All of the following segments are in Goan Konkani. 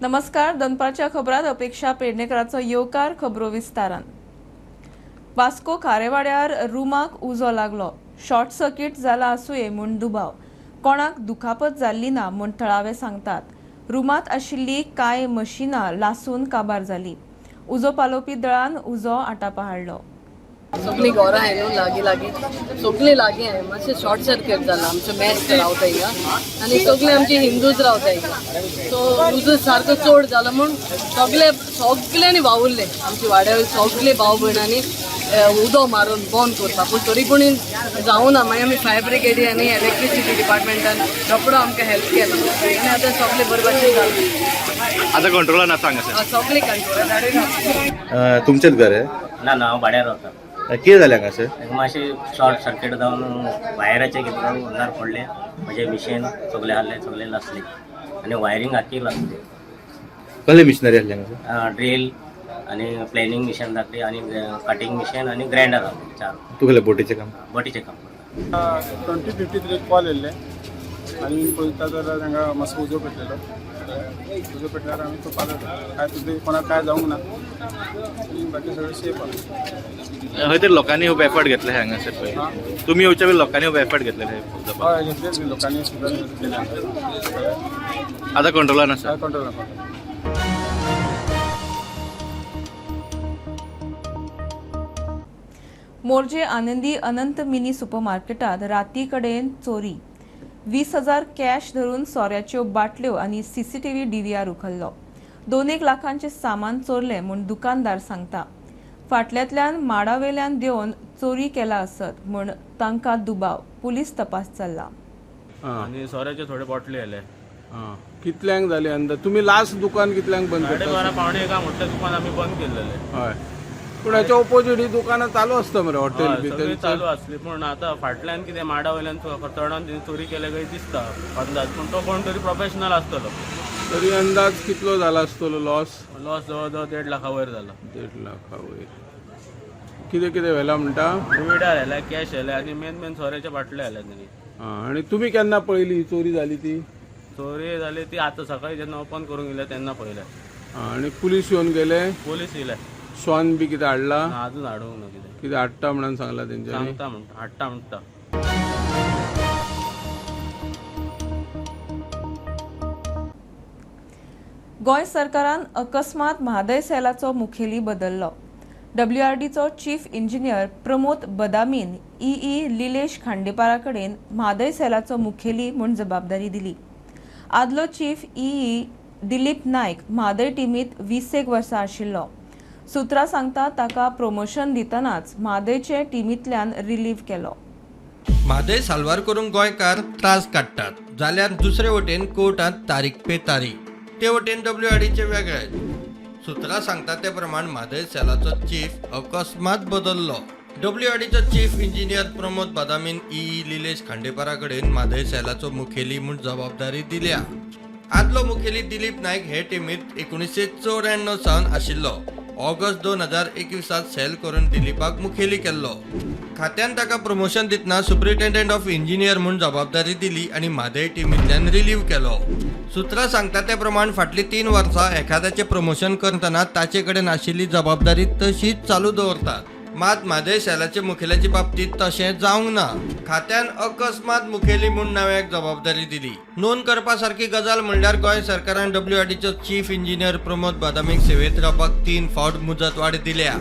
नमस्कार, दनपारच्या खबरात अपेक्षा पेडणेकराचो येवकार. खबरो विस्तारान. वास्को खारेवाड्यार रुमाक उजो लागलो. शॉर्ट सर्किट जाला आसुये म्हूण दुबाव. कोणाक दुखापत जाल्ली ना म्हूण थळावे सांगतात. रुमांत आशिल्ली कांय मशिनां लासून काबार जाली. उजो पालोवपी दळान उजो आटापा हाडलो. सगळीं घरां आहे न्हू लागीं लागीं, सगळीं लागीं आहे. मातशें शॉर्ट सर्किट जाला. आमचो मॅच रावता हिंगा आनी सगळे आमचे हिंदूच रावता हिंगा. सो उजो सारको चड जाला म्हूण सगळे सगळ्यांनी वावुरले. आमच्या वाड्यावर सगळे भाव भयणांनी उदो मारून बंद करपाक, पूण तरी पूण जावना. मागीर आमी फायर ब्रिगेडी आनी इलेक्ट्रिसिटी डिपार्टमेंटान रोकडो आमकां हेल्प केलो आनी आतां सगळें बरे भाशेन जालां. आता कंट्रोलान आसा हांगासर? सगळें कंट्रोलान. तुमचेच घर आहे? ना ना, हांव भाड्यार रावता. कितें जालें हांगासर? मातशें शॉर्ट सर्किट जावन वायराचें कितें हुंगार पडलें. म्हजें मिशीन सगळें आहलें, सगळें लासलें आनी वायरींग आखी लासली. कसले मिशनरी आसले हांगासर? ड्रील आनी प्लॅनिंग मिशन धाकली आनी कटिंग मिशीन आनी ग्रायंडर आहलें चार. तूं कसलें बोटीचें काम? बोटीचें काम करता. 20:53 कॉल येयल्ले आनी पळयता जाल्यार तांकां मातसो उजो पेटलेलो. उजो पेटल्यार आमी तो पालयलो. काय तुजें कोणाक काय जावंक ना आनी बाकी सगळें सेफ आसा. हय, तर लोकांनी खूब एफर्ट घेतले हांगासर पळय. तुमी येवच्या पयलीं लोकांनी खूब एफर्ट घेतलेले. हय, घेतले लोकांनी सुद्दां केलें. आता कंट्रोलान आसा? काय कंट्रोल आसा. मोरजे आनंदी अनंत मिनी सुपरमार्केटात राती कडेन चोरी. 20,000 कॅश धरून सोऱ्याच्यो बाटल्यो आनी सीसीटीव्ही डीव्हीआर उखल्लो. 2-1 लाखांचें सामान चोरलें म्हूण दुकानदार सांगता. फाटल्यांतल्यान माडावेल्यान देंवन चोरी केला आसत म्हूण तांकां दुबाव. पुलीस तपास चल्ला. आनी सोऱ्याचे थोडे बाटले आयले. कितल्यांक जाली अंदाज? तुमी लास्ट दुकान कितल्यांक बंद करता? 12:30 12:45 म्हटल्यार दुकान आमी बंद केल्लेले. हय, पूण हाच्या ओपोजीट ही दुकानां चालू आसता मरे, हॉटेल बी? सगळी चालू आसली, पूण आतां फाटल्यान कितें माडा वयल्यान चडोन तेणी चोरी केल्या काय दिसता अंदाज, पूण तो कोण तरी प्रोफेशनल आसतलो. तरी अंदाज कितलो जाला आसतलो लॉस? लॉस जवळ जवळ 1.5 लाखा वयर जाला. 1.5 लाखा वयर. कितें कितें व्हेलां म्हणटा? विडार आयल्या, कॅश आयल्या आनी मेन मेन सोऱ्याच्या बाटले आयल्या तेणी. आनी तुमी केन्ना पळयली ही चोरी जाली ती? चोरी जाली ती आतां सकाळी जेन्ना ओपन करूंक येयले तेन्ना पळयलें. आनी पुलीस येवन गेले? पोलीस येयले. श्वान बी कितें हाडला? अजून हाडूंक ना कितें. कितें हाडटा म्हणून सांगला तेंच्यांनी? सांगता म्हणटा, हाडटा म्हणटा. गोंय सरकारान अकस्मात म्हादय सेलाचो मुखेली बदल्लो. डब्ल्यूआरडीचो चीफ इंजिनियर प्रमोद बदामीन ई लिलेश खांडेपारा कडेन म्हादय सेलाचो मुखेली म्हूण जबाबदारी दिली. आदलो चीफ ई दिलीप नायक म्हादय टिमीत 20 वर्सां आशिल्लो. सुत्रां सांगता ताका प्रमोशन दितनाच म्हादयचे टिमींतल्यान रिलीव केलो. म्हादय साल्वार करूंक गोंयकार त्रास काडटात जाल्यार दुसरे वटेन कोर्टांत तारीख पे तारीख, ते वटेन डब्ल्यूआरडीचे वेगळे. सुत्रां सांगता ते प्रमाण म्हादय सेलाचो चीफ अकस्मात बदल्लो. डब्ल्यूआरडीचो चीफ इंजिनियर प्रमोद बदामीन ई लिलेश खांडेपारा कडेन म्हादय सेलाचो मुखेली म्हूण जबाबदारी दिल्या. आदलो मुखेली दिलीप नायक हे टिमींत 1994 सावन आशिल्लो. ऑगस्ट 2021 सेल करून दिलीपाक मुखेली केल्लो. खात्यान ताका प्रमोशन दितना सुप्रिटेंडंट ऑफ इंजिनियर म्हूण जबाबदारी दिली आनी म्हादय टिमींतल्यान रिलीव केलो. सुत्रां सांगता ते प्रमाण फाटलीं 3 वर्सां एखाद्याचें प्रमोशन करतना ताचे कडेन आशिल्ली जबाबदारी तशीच चालू दवरतात. मात म्हादय सेलाच्या मुखेल्याचे बाबतींत तशें जावंक ना. खात्यान अकस्मात मुखेली म्हूण नव्याक जबाबदारी दिली. नोंद करपा सारकी गजाल म्हणल्यार गोंय सरकारान डब्ल्यूआरडीचो चीफ इंजिनियर प्रमोद बदामीक सेवेंत रावपाक 3 फावट मुजतवाड दिल्या.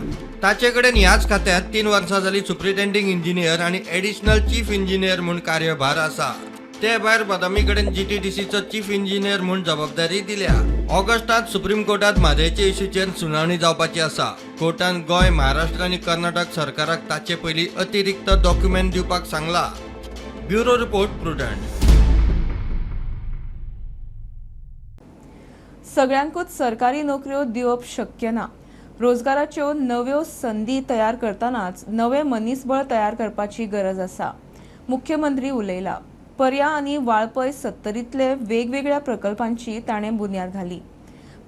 ताचे कडेन ह्याच खात्यांत 3 वर्सां जाली सुप्रिटेंडिंग इंजिनियर आनी एडिशनल चीफ इंजिनियर म्हूण कार्यभार आसा. ते भायर बदामी कडेन जीटीडीसीचो चीफ इंजिनियर म्हूण जबाबदारी दिल्या. ऑगस्टांत सुप्रीम कोर्टात म्हादयचे इश्यूचेर सुनावणी जावपाची आसा. कोर्टान गोंय, महाराष्ट्र आनी कर्नाटक सरकाराक ताचे पयलीं अतिरिक्त डॉक्युमेंट दिवपाक सांगला. Bureau report, Prudent. सगळ्यांकूच सरकारी नोकऱ्यो दिवप शक्य ना. रोजगाराच्यो नव्यो संदी तयार करतनाच नवे मनीसबळ तयार करपाची गरज आसा, मुख्यमंत्री उलयला. पर्या आनी वाळपय 70तले वेगवेगळ्या प्रकल्पांची ताणें बुन्याद घाली.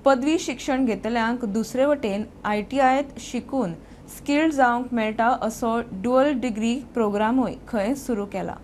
पदवी शिक्षण घेतल्यांक दुसरे वटेन आयटीआयत शिकून स्किल्ड जावंक मेळटा असो ड्युअल डिग्री प्रोग्रामूय खंय सुरू केला.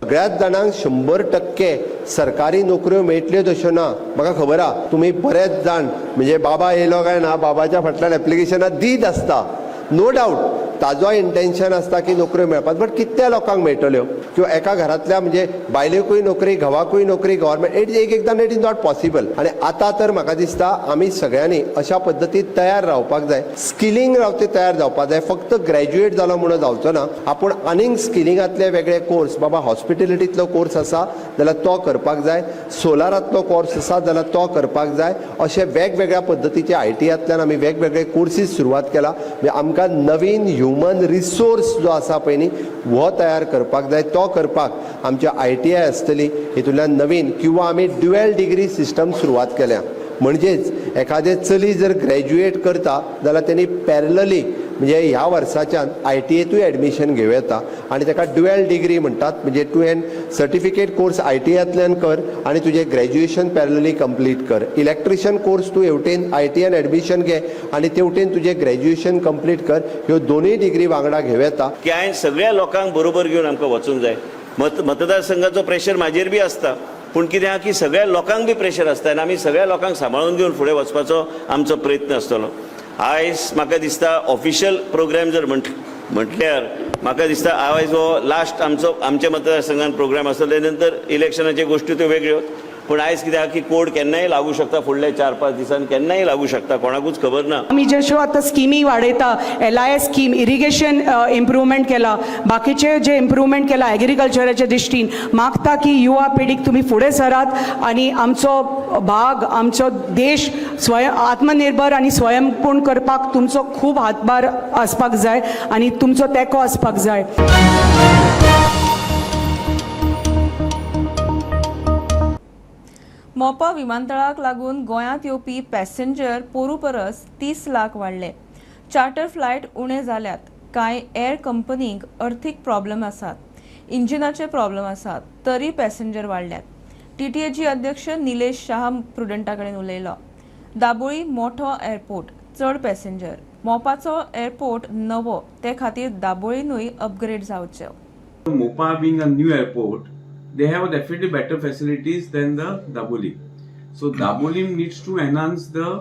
सगळ्याच जाणांक 100% सरकारी नोकऱ्यो मेळटल्योच अश्यो ना. म्हाका खबर आहा तुमी बरेच जाण म्हणजे बाबा येयलो काय ना बाबाच्या फाटल्यान एप्लिकेशनां दीत आसता. नो डावट ताजो इंटेन्शन आसता की नोकऱ्यो मेळपाक, बट कितल्या लोकांक मेळटल्यो किंवा एका घरांतल्या म्हणजे बायलेकूय नोकरी, घोवाकूय नोकरी, गव्हर्मेंट, it एक एकदां it is not possible. आनी आतां तर म्हाका दिसता आमी सगळ्यांनी अशा पद्दतीन तयार रावपाक जाय, स्किलिंग रावते तयार जावपाक जाय. फक्त ग्रॅज्युएट जालो म्हणून जावचो ना, आपूण आनीक स्किलिंगांतले वेगळे कोर्स, बाबा हॉस्पिटेलिटींतलो कोर्स आसा जाल्यार तो करपाक जाय, सोलारांतलो कोर्स आसा जाल्यार तो करपाक जाय. अशे वेगवेगळ्या पद्दतीचे आयटीआंतल्यान आमी वेगवेगळे कोर्सीस सुरवात केला. म्हणजे आमकां नवीन ह्युमन रिसोर्स जो आसा पळय न्ही हो तयार करपाक जाय. तो करपाक आमच्या आयटीआय आसतली, हितूंतल्यान नवीन किंवा आमी ड्युएल डिग्री सिस्टम सुरवात केल्या. म्हणजेच एखादें चली जर ग्रॅज्युएट करता जाल्यार तेणी पॅरलली म्हणजे ह्या वर्साच्यान आयटीएतूय एडमिशन घेवं येता आनी ताका ड्युएल डिग्री म्हणटात. म्हणजे तुवें सर्टिफिकेट कोर्स आयटीआंतल्यान कर आनी तुजें ग्रॅज्युएशन पॅरलली कंप्लीट कर. इलेक्ट्रिशियन कोर्स तूं हेवटेन आयटीआन एडमिशन घे आनी तेवटेन तुजें ग्रॅज्युएशन कंप्लीट कर. ह्यो दोनूय डिग्री वांगडा घेवं येता. की हांवें सगळ्या लोकांक बरोबर घेवन आमकां वचूंक जाय. मतदारसंघाचो प्रेशर म्हाजेर बी आसता, पूण कितें आहा की सगळ्या लोकांक बी प्रेशर आसता आनी आमी सगळ्या लोकांक सांबाळून घेवन फुडें वचपाचो आमचो प्रयत्न आसतलो. आयज म्हाका दिसता ऑफिशियल प्रोग्राम जर म्हटल्यार म्हाका दिसता आयज हो लास्ट आमचो आमच्या मतदारसंघान प्रोग्राम आसतलो. ते नंतर इलेक्शनाच्यो गोश्टी त्यो वेगळ्यो, पूण आयज कितें आहा की कोड केन्नाय लागू शकता, फुडल्या 4-5 दिसान केन्नाय लागू शकता, कोणाकूच खबर ना. आमी जश्यो आतां स्किमी वाडयता, LIS scheme, irrigation improvement केला, बाकीचे जे इम्प्रूवमेंट केला एग्रीकल्चराच्या दृश्टीन, मागता की युवा पिढीक तुमी फुडें सरात आनी आमचो भाग, आमचो देश स्वयं आत्मनिर्भर आनी स्वयंपूर्ण करपाक तुमचो खूब हातभार आसपाक जाय आनी तुमचो तेंको आसपाक जाय. मोपा विमानतळाक लागून गोंयांत येवपी पॅसेंजर पोरू परस 30 लाख वाडले. चार्टर फ्लायट उणे जाल्यात. कांय एअर कंपनींक अर्थीक प्रॉब्लम आसात, इंजिनाचे प्रॉब्लम आसात, तरी पॅसेंजर वाडल्यात. टीटीएजी अध्यक्ष निलेश शाह प्रुडंटा कडेन उलयलो. दाबोळी मोठो एअरपोर्ट, चड पॅसेंजर. मोपाचो एअरपोर्ट नवो, ते खातीर दाबोळीनूय अपग्रेड जावचें. Mopa being a new airport, they have definitely better facilities than the Dabolim. So Dabolim needs to enhance the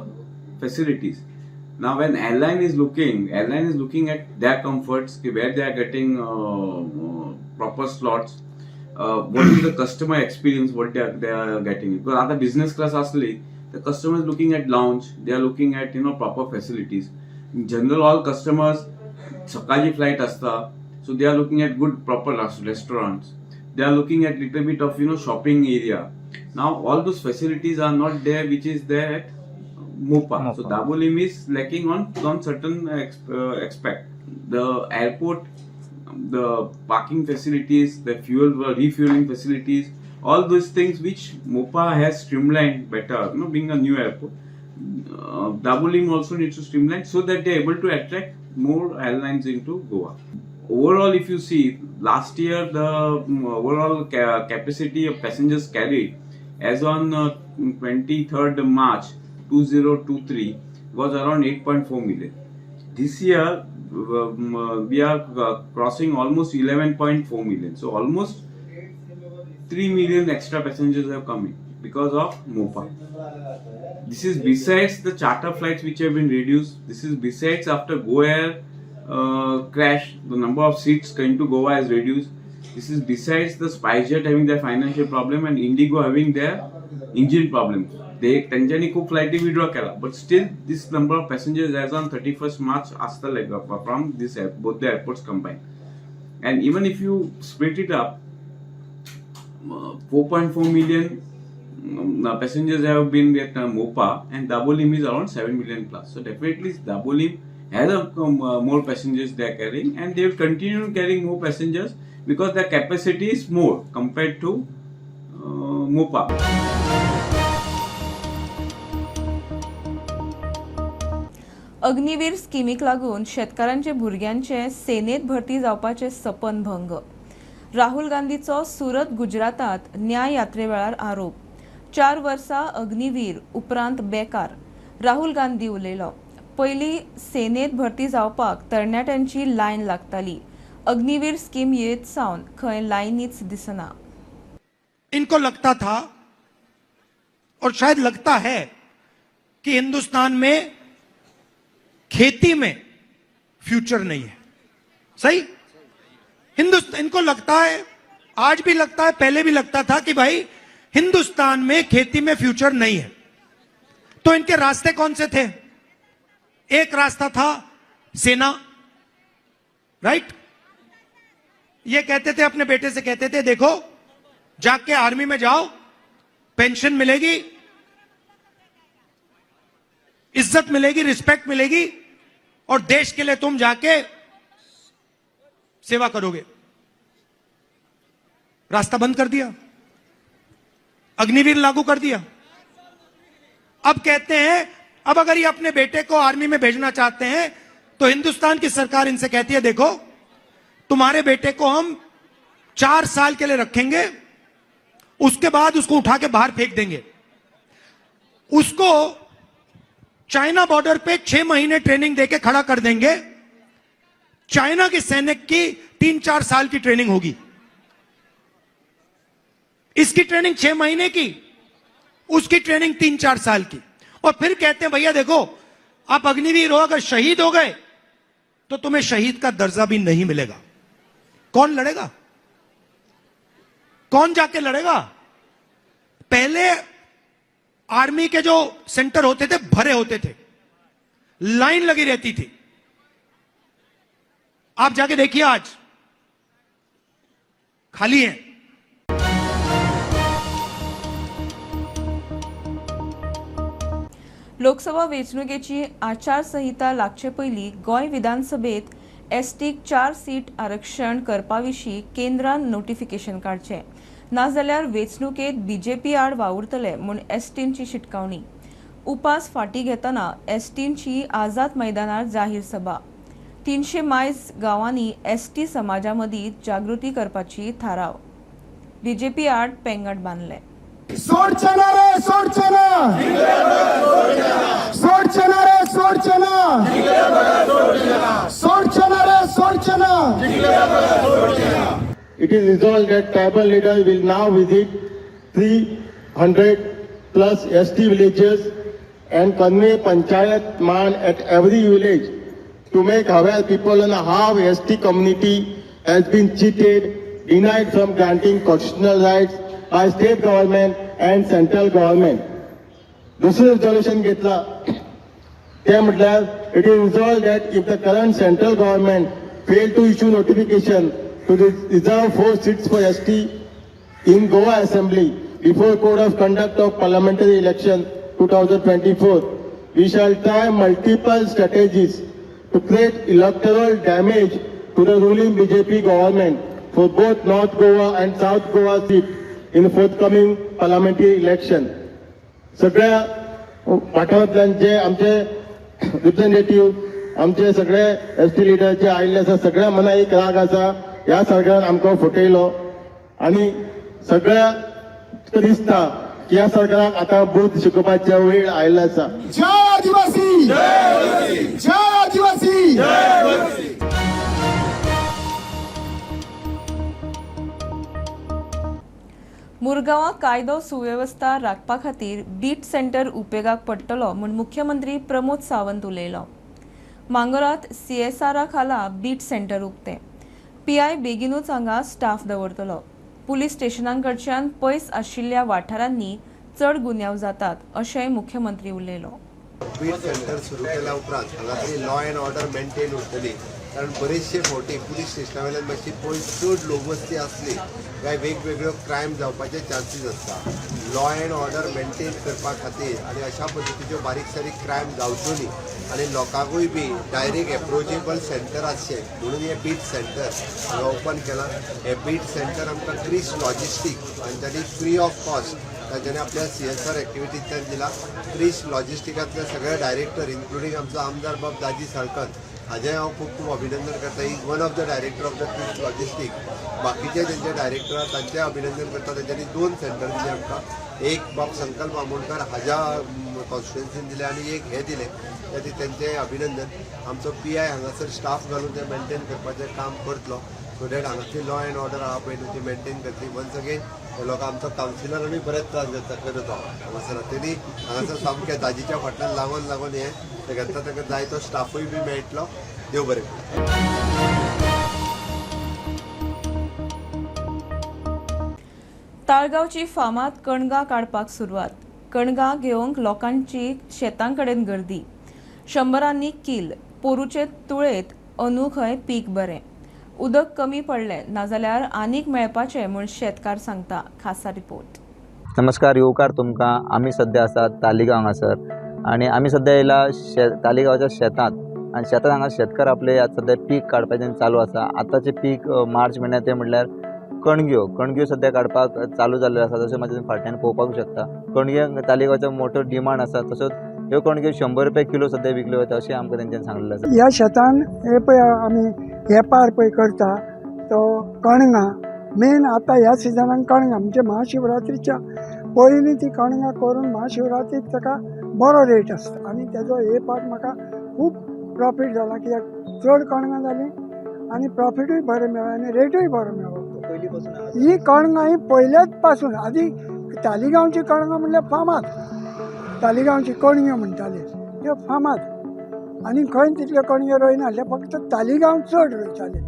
facilities. Now when airline is looking at their comforts, where they are getting proper slots, what is the customer experience, what they are getting. Because other business class asli, the customer is looking at lounge, they are looking at proper facilities. In general, all customers सकाळची flight asta, so they are looking at good proper restaurants. They are looking at little bit of shopping area. Now all those facilities are not there, which is there at Mopa. So Dabolim is lacking on certain aspect. The airport, the parking facilities, the fuel refueling facilities, all those things which Mopa has streamlined better. Being a new airport, Dabolim also needs to streamline so that they are able to attract more airlines into Goa. Overall, if you see, last year the overall capacity of passengers carried as on 23rd March 2023 was around 8.4 million. This year we are crossing almost 11.4 million. So almost 3 million extra passengers have come in because of Mopa. This is besides the charter flights which have been reduced. This is besides after GoAir crash, the number of seats going to Goa has reduced. This is besides the SpiceJet having their financial problem and Indigo having their engine problem. They तेंच्यांनी खूब फ्लायटी विड्रॉ केला, but still this number of passengers as on 31st March आसतले from this both the airports combined. And even if you split it up, 4.4 million passengers have been at Mopa, and Dabolim is around 7 million plus. So definitely Dabolim has more passengers they are carrying, and they will continue carrying more passengers because their capacity is more compared to Mopa. Agniveer स्किमीक लागून शेतकारांचे भुरग्यांचे सेनेत भरती जावपाचे सपन भंग. राहुल गांधीचो सुरत गुजरातात न्याय यात्रे वेळार आरोप. 4 वर्सां अग्निवीर उपरांत बेकार. राहुल गांधी उलयलो. पयलीं सेनेत भरती जावपाक तरणाट्यांची लायन लागताली. अग्निवीर स्कीम येत सावन खंय लायनीच दिसना. इनको लगता था और शायद लगता है कि हिंदुस्तान में खेती में फ्यूचर नहीं है. सही? हिंदुस्तान, इनको लगता है, आज भी लगता है, पहले भी लगता था कि भाई हिंदुस्तान में खेती में फ्यूचर नहीं है. तो इनके रास्ते कौन से थे? एक रास्ता था सेना, राइट? ये कहते थे, अपने बेटे से कहते थे, देखो जाके आर्मी में जाओ, पेंशन मिलेगी, इज्जत मिलेगी, रिस्पेक्ट मिलेगी और देश के लिए तुम जाके सेवा करोगे. रास्ता बंद कर दिया, अग्निवीर लागू कर दिया. अब कहते हैं, अब अगर ये अपने बेटे को आर्मी में भेजना चाहते हैं तो हिंदुस्तान की सरकार इनसे कहती है, देखो तुम्हारे बेटे को हम 4 साल के लिए रखेंगे, उसके बाद उसको उठा के बाहर फेंक देंगे. उसको चाइना बॉर्डर पे 6 महीने ट्रेनिंग देके खड़ा कर देंगे. चाइना के सैनिक की 3-4 साल की ट्रेनिंग होगी, इसकी ट्रेनिंग 6 महीने की, उसकी ट्रेनिंग 3-4 साल की. और फिर कहते हैं, भैया देखो आप अग्निवीर हो, अगर शहीद हो गए तो तुम्हें शहीद का दर्जा भी नहीं मिलेगा. कौन लड़ेगा? कौन जाके लड़ेगा? पहले आर्मी के जो सेंटर होते थे भरे होते थे, लाइन लगी रहती थी. आप जाके देखिए आज खाली है. लोकसभा वेंचणुकेची आचारसंहिता लागचे पयलीं गोंय विधानसभेत एसटीक 4 सीट आरक्षण करपा विशीं केंद्रान नोटिफिकेशन काडचें, नाजाल्यार वेंचणुकेंत बीजेपी आड वावुरतले म्हूण एसटींची शिटकावणी. उपास फाटीं घेतना एसटींची आझाद मैदानार जाहीर सभा. 300 मायज गांवांनी एसटी समाजा मदीं जागृती करपाची थाराव. बीजेपी आड पेंगट बांदलें. सोडचे ना रे, सोडचे ना, सोडचे ना रे, सोडचे ना, सोडचे ना रे, सोडचे ना. It is resolved that tribal leaders will now visit 300+ ST villages and convey panchayat man at every village to make aware people on how ST community has been cheated, denied from granting constitutional rights by state government and central government. दुसरें resolution घेतला ते म्हटल्यार it is resolved that if the current central government fail to issue notification to reserve 4 seats for ST in Goa Assembly before Code of Conduct of Parliamentary Election 2024, we shall try multiple strategies to create electoral damage to the ruling BJP government for both North Goa and South Goa seat in forthcoming parliamentary election. सगळ्या वाठारांतल्यान जे आमचे रिप्रेझेंटेटिव्ह, आमचे सगळे एस टी लिडर जे आयिल्ले आसा, सगळ्या मनाक एक राग आसा, ह्या सरकारान आमकां फटयलो आनी सगळ्या दिसता की ह्या सरकाराक आतां बूथ शिकोवपाचो वेळ आयिल्लो आसा. जय आदिवासी, जय आदिवासी. मुरगांवां कायदो सुवेवस्था राखपा खातीर बीट सेंटर उपेगाक पडटलो म्हूण मुख्यमंत्री प्रमोद सावंत उलयलो. मांगोरात सीएसआरा खाला बीट सेंटर उक्तें. पीआय बेगिनूच हांगा स्टाफ दवरतलो. पुलीस स्टेशनांकडच्यान पयस आशिल्ल्या वाठारांनी चड गुन्यांव जातात अशेंय मुख्यमंत्री उलयलो. बीट सेंटर सुरू केल्या उपरांत हांगासरली लॉ एंड ऑर्डर मेंटेन उरतली, कारण बरेचशे फावटी पुलीस स्टेशना वयल्यान मातशी पयस चड लोकवस्ती आसली काय वेगवेगळ्यो क्रायम जावपाचे चान्सीस आसता. लॉ एंड ऑर्डर मेंटेन करपा खातीर आनी अशा पद्दतीच्यो बारीक सारीक क्रायम जावच्यो न्ही आनी लोकांकूय बी डायरेक्ट एप्रोचेबल सेंटर आसचें म्हणून हें बीट सेंटर हांगा ओपन केलां. हें बीट सेंटर आमकां क्रिश लॉजिस्टीक हांच्यांनी फ्री ऑफ कॉस्ट तांच्यांनी आपल्या सीएसआर एक्टिविटींतल्यान दिला. क्रिश लॉजिस्टिकांतले सगळे डायरेक्टर इन्क्लुडींग आमचो आमदार बाब दाजी साळकर हाजें हांव खूब खूब अभिनंदन करता. Is one of the director of the Twist Logistic. बाकीचे तेंचे डायरेक्टर आहा तांचें अभिनंदन करता. तेंच्यांनी 2 सेंटर दिले आमकां, एक बाब संकल्प आमोणकर हाज्या कॉन्स्टिट्युएन्सीन दिले आनी एक हे दिले, त्या खातीर तेंचें अभिनंदन. आमचो PI हांगासर स्टाफ घालून ते मेंटेन करपाचें काम करतलो, सो that हांगासरली लॉ एंड order आहा पळय न्हू ती मेंटेन करतली. वन्स अगेन लोकां आमचो कावन्सिलरानूय बरेच त्रास घेतला करत हांगासर, तेणी हांगासर सामकें दाजीच्या फाटल्यान लागून लागून हें ते घेतला, ताका जाय तो स्टाफूय बी मेळटलो. देव बरें करूं. ताळगांवची फामाद कणगां काडपाक सुरवात. कणगां घेवंक लोकांची शेतांकडेन गर्दी. 100रांनी कील. पोरूचे तुळेंत अंदू खंय पीक बरें. उदक कमी पडलें नाजाल्यार आनीक मेळपाचें म्हूण शेतकार सांगता. खासा रिपोर्ट. नमस्कार, येवकार तुमकां. आमी सद्या आसात तालिगांव हांगासर आनी आमी सद्या येयला तालिगांवच्या शेतांत आनी शेतांत हांगा शेतकार आपले आतां सद्या पीक काडपाचें चालू आसा. आतांचें पीक मार्च म्हयन्यात तें म्हणल्यार कणग्यो. कणग्यो सद्या काडपाक चालू जाल्ल्यो आसा. जशें म्हाज्या फाटल्यान पळोवपाक शकता कणग्यांक तालिगांवचो मोठो डिमांड आसा. तसोच ह्यो कणग्यो 100 रुपया किलो सद्या विकल्यो वता अशें आमकां तेंच्यांनी सांगलेलें आसा. ह्या शेतान हे पळय आमी वेपार पळय करता तो कणगां मेन. आतां ह्या सिजनान कणगां म्हणजे महाशिवरात्रीच्या पयलीं ती कणगां करून महाशिवरात्रीक ताका बरो रेट आसता आनी तेजो हे पाट म्हाका खूब प्रॉफीट जाला, कित्याक चड कणगां जालीं आनी प्रॉफिटूय बरें मेळ्ळो आनी रेटूय बरो मेळ्ळो. ही कणगां ही पयल्याच पासून आदी तालिगांवची कणगां म्हणल्यार फामाद, तालिगांवची कणग्यो म्हणटाले त्यो फामाद आनी खंय तितल्यो कणग्यो रोयनासले, फक्त तालिगांव चड रोयताले.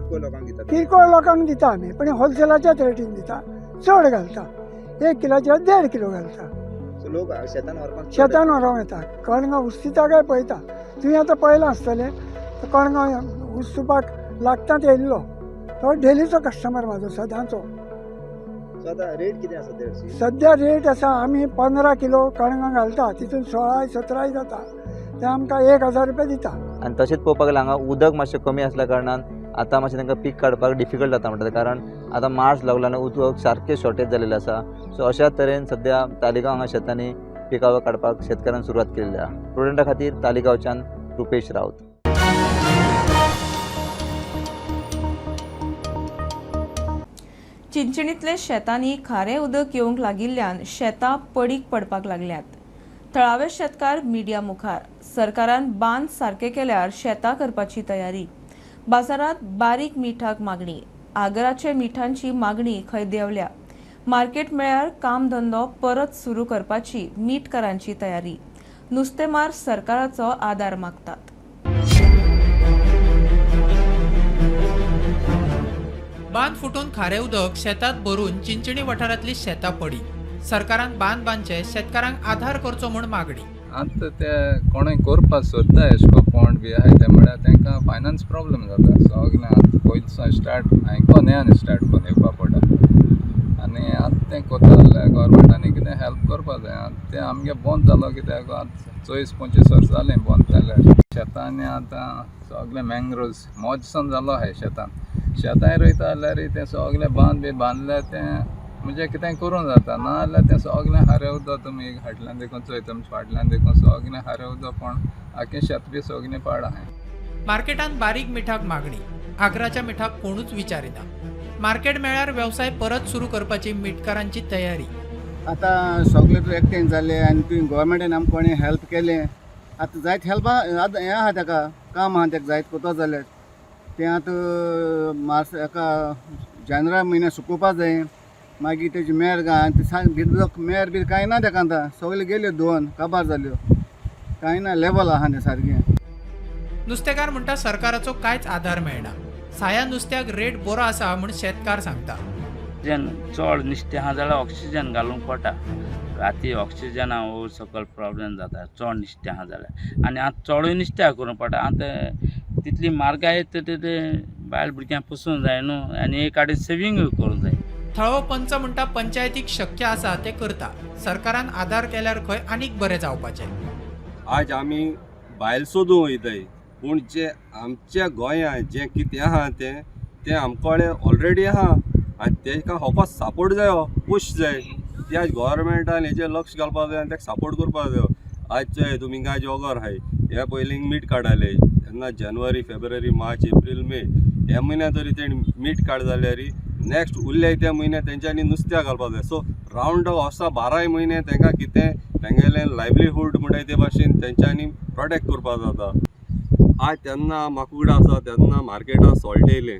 किरकोळ लोकांक दिता आमी, पण होलसेलाच्याच रेटीन दिता. चड घालता, 1 किलाचे 1.5 किलो घालता. लोक शेतान व्हरोंक येता. कणगां उस्तिता काय पळयता. तुवें आतां पळयलां आसतलें, कणगां उस्तुपाक लागतात येयल्लो तो डेलीचो कस्टमर म्हाजो सदांचो. रेट कितें आसा सद्या? रेट आसा आमी 15 किलो कणगां घालता, तितून 16 17 जाता, ते आमकां 1000 रुपया दिता. आनी तशेंच पळोवपाक गेल्यार हांगा उदक मातशें कमी आसल्या कारणान आतां मातशें तांकां पीक काडपाक डिफिकल्ट जाता म्हणटा, कारण आतां मार्च लागला आनी उदक सारकें शॉर्टेज जालेलें आसा. सो अशा तरेन सद्या तालिगांव हांगा शेतांनी पिकावळ काडपाक शेतकारान सुरवात केल्ली आसा. प्रुडंटा खातीर तालिगांवच्यान रुपेश राऊत. चिंचणींतले शेतांनी खारें उदक येवंक लागिल्ल्यान शेतां पडीक पडपाक लागल्यात. थळावे शेतकार मिडिया मुखार. सरकारान बांद सारके केल्यार शेतां करपाची तयारी. बाजारांत बारीक मिठाक मागणी. आगराचे मिठांची मागणी खंय देंवल्या. मार्केट मेळ्यार कामधंदो परत सुरू करपाची मीठकारांची तयारी. नुस्तेमार सरकाराचो आदार मागतात. बांद फुटून खारें उदक शेतात भरून चिंचणी वाठारांतली शेतां पडी. सरकारान बांद बांदचे शेतकारांक आधार करचो म्हूण मागणी. आतां ते कोणूय करपाक सोदता एशे को पोंड बी आहाय ते म्हळ्यार तांकां फायनान्स प्रॉब्लम जाता सगळें. आतां पयलीं स्टार्ट हांवें न्ही आनी स्टार्ट करून येवपा पडटा आनी आतां तें कोता जाल्यार गोवोरमेंटान कितें हेल्प करपा जाय. आतां तें आमगे बंद जालो कित्याक आतां 24-25 वर्सां जालीं बंद जाल्यार शेतांनी. आतां सगळें मँग्रोव्स मोजसन जालो आहाय शेतान. शेतांय रोयता जाल्यार तें सगळें बांद बी बांदल्यार तें म्हणजे कितें करूं जाता, ना जाल्यार तें सगळें खारें उदक तुमी फाटल्यान देखून चोय तुमच्या फाटल्यान देखून सगळें खारें उदक पण आख्खें शेत बी सगळें पाड आहाय. मार्केटांत बारीक मिठाक मागणी. आगराच्या मिठाक कोणूच विचारिना. मार्केट मेळ्यार वेवसाय परत सुरू करपाची मिठकारांची तयारी. आतां सगळे तूं एकठांय जाले आनी तुवें गोवोरमेंटान आमकां कोणें हेल्प केलें आतां जायत हेल्प आतां हें आहा ताका काम आहा ताका जायत कोतो जाल्यार तें आतां मार्च हेका जानेवारी म्हयन्या सुकोवपा जाय. मागीर तेजी मेर भितर मेर बी कांय ना ताका आतां सगळ्यो गेल्यो धुवन काबार जाल्यो, कांय ना लेवल आहा तें सारकें. नुस्तेकार म्हणटा सरकाराचो कांयच आदार मेळना. साया नुस्त्याक रेट बरो आसा म्हूण शेतकार सांगता. ऑक्सिजन चड नुस्तें आहा जाल्यार ऑक्सिजन घालूंक पडटा. राती ऑक्सिजना वयर सकयल प्रॉब्लेम जाता चड नुस्तें आहा जाल्यार. आनी आतां चडूय नुस्त्याक करूंक पडटा. आतां तितली म्हारगाय ते बायल भुरग्यांक पोसूंक जाय न्हू आनी एक आडी सेविंगूय करूंक जाय. थळावो पंच म्हणटा पंचायतीक शक्य आसा ते करता. सरकारान आदार केल्यार खंय आनीक बरें जावपाचें. आज आमी भायल सोदूंक वयताय पूण जे आमच्या गोंयांत जें कितें आहा तें तें आमकडे ऑलरेडी आहा आनी तेका फकत सपोर्ट जायो, पुश जाय. त्या गोवोरमेंटान हेजेर लक्ष घालपाक जाय आनी तेका सपोर्ट करपाक जायो. आज चोय तुमी हिंगा जॉगर आहाय, ह्या पयलीं मीठ काडटाले तेन्ना जानेवारी, फेब्रुवारी, मार्च, एप्रील, मे ह्या म्हयन्या तरी तेणी मीठ काड जाल्यार नेक्स्ट उरले त्या म्हयन्या तेंच्यांनी नुस्त्या घालपाक जाय. सो रावंड वर्सा 12 म्हयने तांकां कितें तेंगेलें लायवलीहूड म्हणटाय ते भाशेन तेंच्यांनी प्रोटेक्ट करपाक जाता. आज तेन्ना म्हाका आसा तेन्ना मार्केटान सॉल्ट येयलें,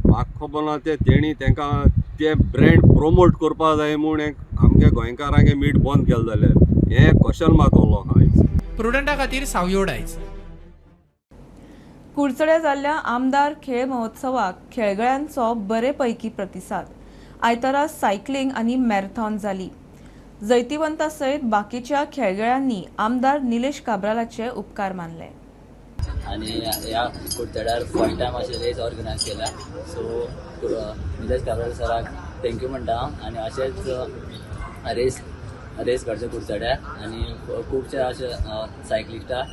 म्हाका खबर ना तें तेणी तांकां ते ब्रँड प्रोमोट करपाक जाय म्हूण आमगे गोंयकारांगे मीठ बंद केलें जाल्यार हें क्वेश्चन मार्क उरलो आयज. प्रुडंटा खातीर सावयो डायज. कुडचड्या जाल्ल्या आमदार खेळ महोत्सवाक खेळगड्यांचो बरे पैकी प्रतिसाद. आयतारा सायकलिंग आनी मॅरेथॉन जाली. जैतिवंता सयत बाकीच्या खेळगड्यांनी आमदार निलेश काब्रालाचे उपकार मानले. आनी ह्या कुडचड्यार फर्स्ट टायम अशें रेस ऑर्गनायज केल्या, सो निलेश काब्राल सराक thank you म्हणटा हांव. आनी अशेंच रेस करचे कुडचड्यार आनी खुबशे अशे सायकलिस्टाक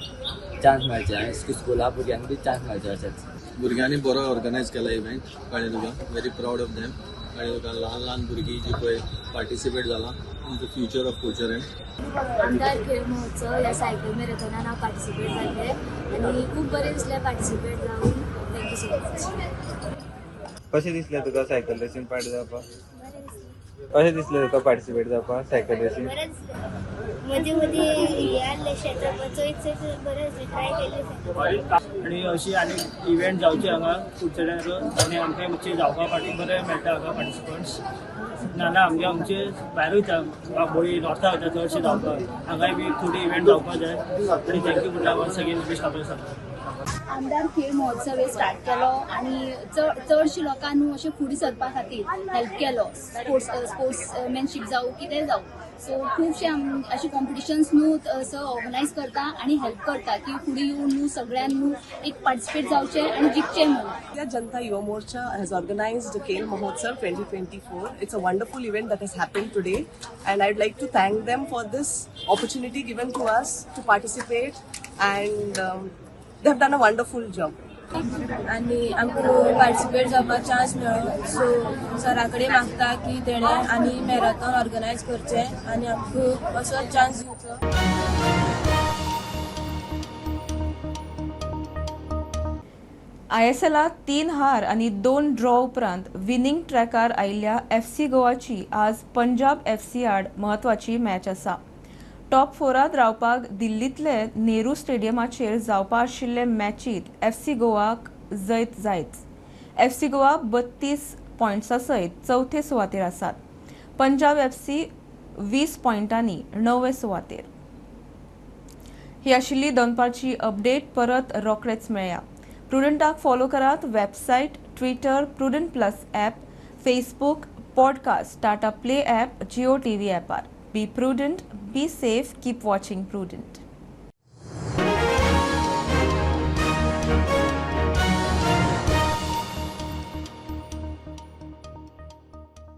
चान्स मेळचे आनी स्कुला भुरग्यांक बी चान्स मेळचे. अशेंच भुरग्यांनी बरो ऑर्गनायज केला इव्हेंट, कळ्ळें तुका, व्हेरी प्रावड ऑफ देम. कळ्ळें तुका, ल्हान ल्हान भुरगीं जी पळय पार्टिसिपेट जालां in the future of Curchorem. आमदार खेळ महोत्सव ह्या सायकल मॅरेथॉनान हांव पार्टिसिपेट जाल्लें आनी खूब बरें दिसलें पार्टिसिपेट जावन. Thank you so much. कशें दिसलें तुका सायकल रेसीन पार्ट जावपाक? कशें दिसलें तुका पार्टिसिपेट जावपाक सायकल रेसीन? बरें दिसलें. मदीं मदीं हें आसलें शेतां चोयत चोयत बरें दिसलें, ट्राय केल्लें. आनी अशी आनी इव्हेंट जावचे हांगा कुडचड्यार आनी आमकां मातशें धांवपा फाटी बरें मेळटा हांगा पार्टिसिपंट्स. नाजाल्यार आमगे आमचे भायर वयता, बांबोळी नॉर्था वयता चडशे धांवपाक. हांगाय बी थोडी इव्हेंट जावपाक जाय. आनी thank you म्हणटा once again Nilesh Cabral sir. आमदार खेळ महोत्सव हे स्टार्ट केलो आनी चडशे लोकांक न्हू अशें फुडें सरपा खातीर हेल्प केलो. स्पोर्ट्समॅनशीप जावं कितें जावं, सो खुबशे अशे कॉम्पिटिशन्स न्हू सर ऑर्गनायज करता आनी हेल्प करता की फुडें येवन न्हू सगळ्यान न्हू एक पार्टिसिपेट जावचें आनी जिखचें म्हणून. Janta Yuva Morcha has organized Khel Mahotsav 2024. It's a wonderful event that has happened today, and I'd like to thank them for this opportunity given to us to participate, and they have done a wonderful job. आनी आमकां पार्टिसिपेट जावपाक चान्स मेळ्ळो, सो सरा कडेन मागता की तेणें आनी मॅरेथॉन ऑर्गनायज करचें आनी आमकां असो चान्स दिवचो. आयएसएलात 3 हार आनी 2 ड्रॉ उपरांत विनिंग ट्रॅकार आयिल्ल्या एफसी गोवाची आज पंजाब एफसी आड म्हत्वाची मॅच आसा. टॉप 4 रावपाक दिल्लींतले नेहरू स्टेडियमाचेर जावपा आशिल्ले मॅचींत एफसी गोवाक जैत जायच. एफसी गोवा 32 पॉयंट्सा सयत चवथे सुवातेर आसात. पंजाब एफसी 20 पॉयंटांनी 9वे सुवातेर. ही आशिल्ली दनपारची अपडेट. परत रोखडेच मेळया. प्रुडंटाक फॉलो करात website, Twitter, Prudent plus app, Facebook, podcast, Tata Play app, Jio TV ॲपार. Be prudent, be safe, keep watching Prudent.